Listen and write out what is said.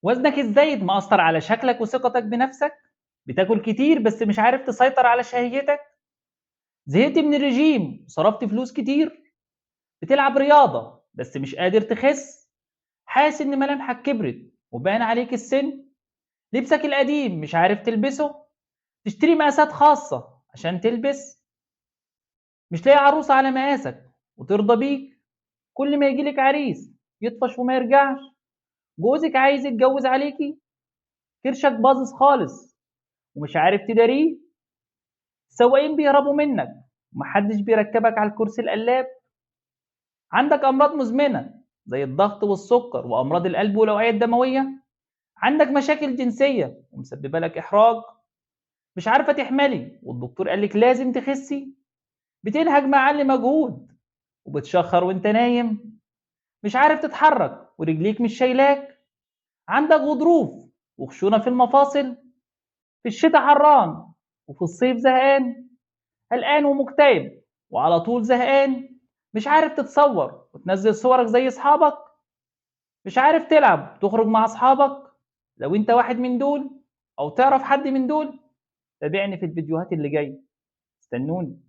وزنك الزايد مأثر على شكلك وثقتك بنفسك؟ بتاكل كتير بس مش عارف تسيطر على شهيتك؟ زهقت من الرجيم وصرفت فلوس كتير؟ بتلعب رياضة بس مش قادر تخس؟ حاسس إن ملامحك كبرت وبان عليك السن؟ لبسك القديم مش عارف تلبسه؟ تشتري مقاسات خاصة عشان تلبس؟ مش لاقي عروسة على مقاسك وترضى بيك؟ كل ما يجيلك عريس يطفش وما يرجعش؟ جوزك عايز يتجوز عليكي؟ كرشك باظظ خالص ومش عارف تداريه؟ السواقين بيهربوا منك ومحدش بيركبك على الكرسي القلاب؟ عندك أمراض مزمنة زي الضغط والسكر وأمراض القلب والأوعية الدموية؟ عندك مشاكل جنسية ومسببة لك إحراج؟ مش عارفة تحملي والدكتور قالك لازم تخسي؟ بتنهج مع أقل مجهود وبتشخر وانت نايم؟ مش عارف تتحرك ورجليك مش شايلاك؟ عندك غضروف وخشونة في المفاصل؟ في الشتاء حران وفي الصيف زهقان؟ قلقان ومكتئب وعلى طول زهقان؟ مش عارف تتصور وتنزل صورك زي اصحابك؟ مش عارف تلعب تخرج مع اصحابك؟ لو انت واحد من دول او تعرف حد من دول تابعني في الفيديوهات اللي جايه، استنوني.